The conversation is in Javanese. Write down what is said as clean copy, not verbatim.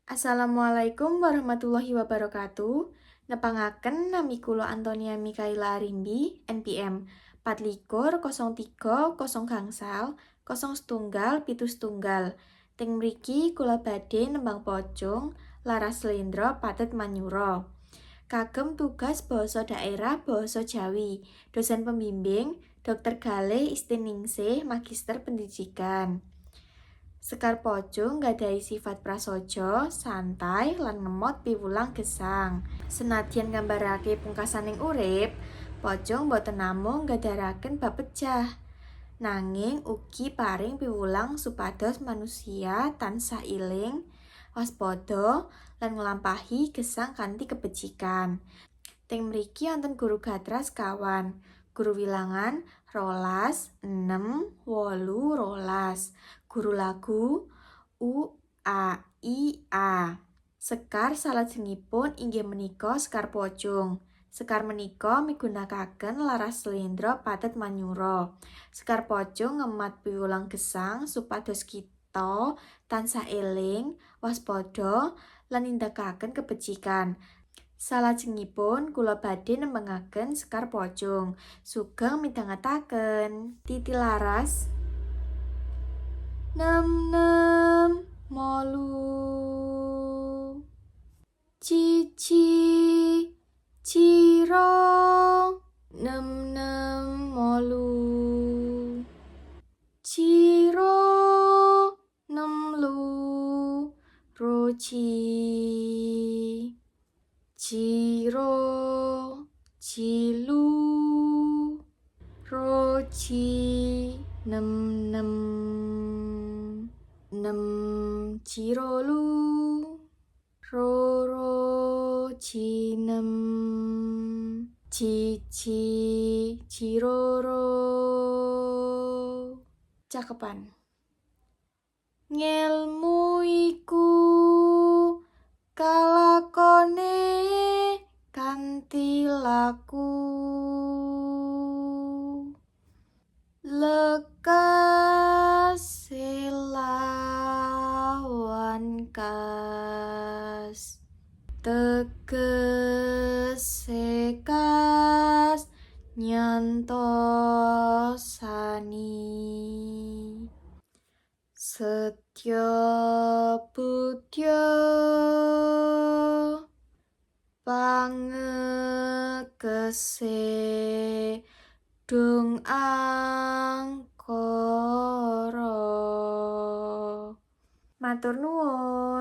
Assalamualaikum warahmatullahi wabarakatuh. Nepangaken, nami kula Antonia Mikaela Arimbi, NPM 24 03 0 gangsal 0 79. Teng mriki kula badhe nembang Pocung laras slendra pathet manyura. Kagem tugas basa daerah basa Jawi. Dosen pembimbing Dr. Galih Istiningsih, Magister Pendidikan. Sekar Pocung nggadahi sifat prasaja, santai, lan ngemot piwulang gesang. Senadyan nggambarake pungkasaning urip, Pocung boten namung nggandharaken bab pejah, nanging ugi paring piwulang supados manusia tansah iling, waspada, lan nglampahi gesang kanthi kebecikan. Teng mriki wonten guru gatra sekawan, guru wilangan 12, 6, 8, 12, guru lagu U A I A. Sekar salajengipun inggih menika Sekar Pocung. Sekar menika migunakaken laras slendra pathet manyura. Sekar Pocung ngemat piwulang gesang supados kita tansah eling, waspada, lan nindakaken kebecikan. Salajengipun kula badhe nembangaken Sekar Pocung. Sugeng midhangetaken. Titi laras nem nem molu cici ciro nem nem molu ciro nem lu roci ciro cilu roci nem nem nem ciro lu roro cinem cici ciroro. Cakepan ngelmu iku kalakone kanthi laku lekas lawan kas tegese kas nyantosani setya budya pangekese dung angkara. Matur nuwun.